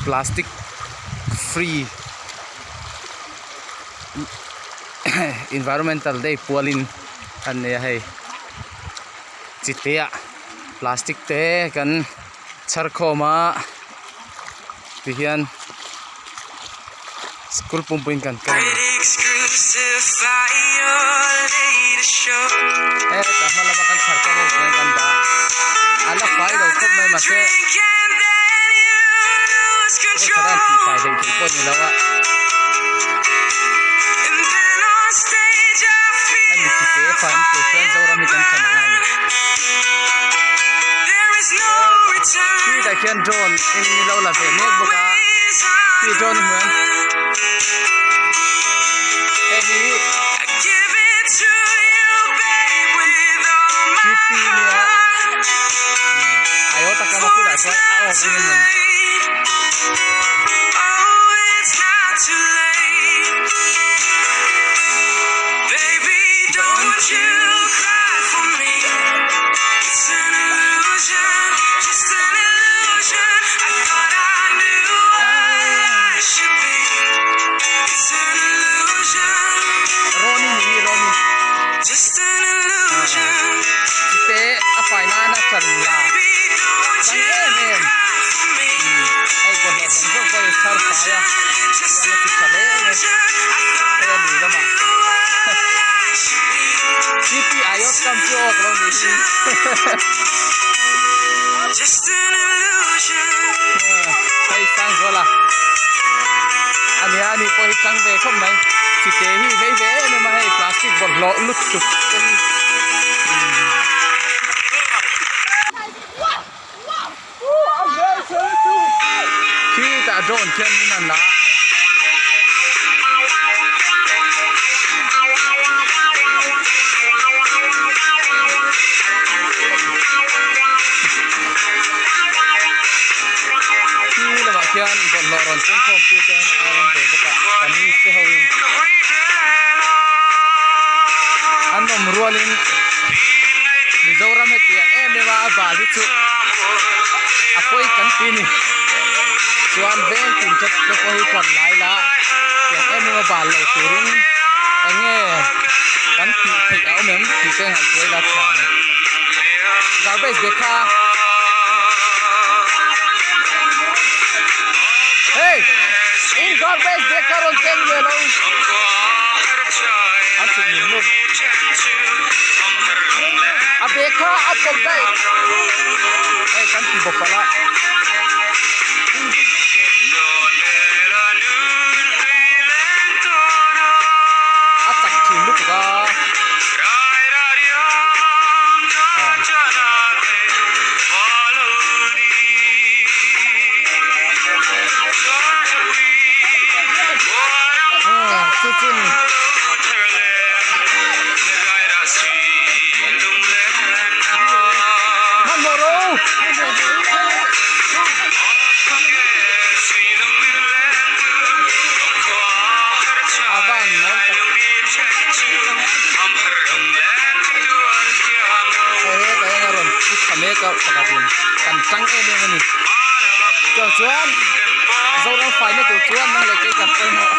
Plastic free environmental day pualin an nei a hei chite ah plastic te kan chhar khawm a tihian school pumpuiin kan kal a ni. Heta hma lama kan chhar khawm ho hian kan dah a a la fai lo khawp mai mahse vawikhat a an tih fai hleih theih pawh a ni lo a hemi chite fai an tur chuan Zoram hi kan chhan a ngai a ni. Khi tah khian drone eng ni lo la ve mek bawk a khi drone hi hmuh em hei hi GP nia aiawh tak lama khutah chuan a awk eng emaw ni. Rawni nih hi Rawni chite a fai nana chan la dang em em hei bawlhhlawh zawng zawng pawh hi chhar fai a chuan a ti tha hle a ni hei a lui lamah CPI of kam chu awk lo ni hi. Hei Sangzuala a nia ani pawh hi chang ve khawp mai chite hi vei ve em em a hei plastic bawlhhlawh lutuk te hi. Khitah drone khian min an la a. Khi lamah khian bawlhhlawh rawn pungkhawm tu te an awm ve bawk a kamis te ho in an awm rualin Mizoram hetiang em em a a bal hi chu a pawi kan ti ni chuan veng tin te te pawh hi chuan lai la tiang em em a bal lo turin eng nge kan tih theih a awm em tih te ngaihtuah ila tha ang garbage bag kha hey in garbage bag kha rawn keng ve lo an chhuk nung nung. A bag kha a pawp daih hei kan ti bawk palh a. A chak thin lutuk a. Chu chu ni. Hmanhmawh rawh u. A van mawl tak. Hei hetah hian a rawn pu tha mek a pakhatin kan tang em em a ni. Chuan chuan Zoram faina tur chuan nang leh kei kan pawimawh.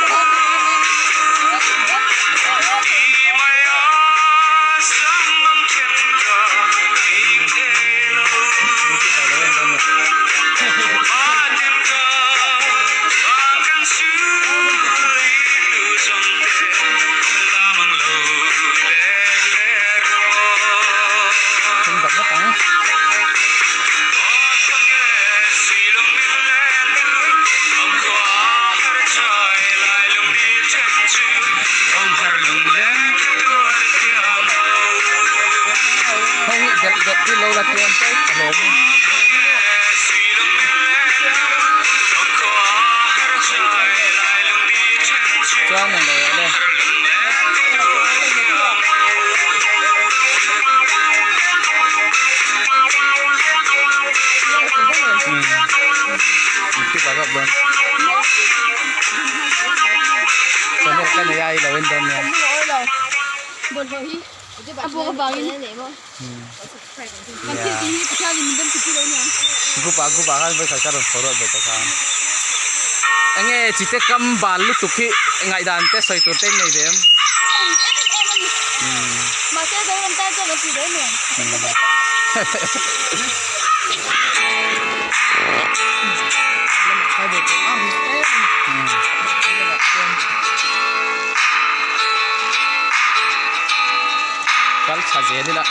Hei hi delh delh hi lo la chuan a hlawm chuan ang lo le. Channel ka nei a i lo en dawn nia. A bawk avangin kan thil tih hi Pathianin min remti pi lo aniang. Group ah group ah khan vawikhat ka rawn forward ve tawh kha. Enge chite kam bal lutuk hi ngaihdan te sawi tur te in nei ve em? A in em em a ni. Mahse Zoram tan chuan kan ti ve em em. Kal tha zel ila.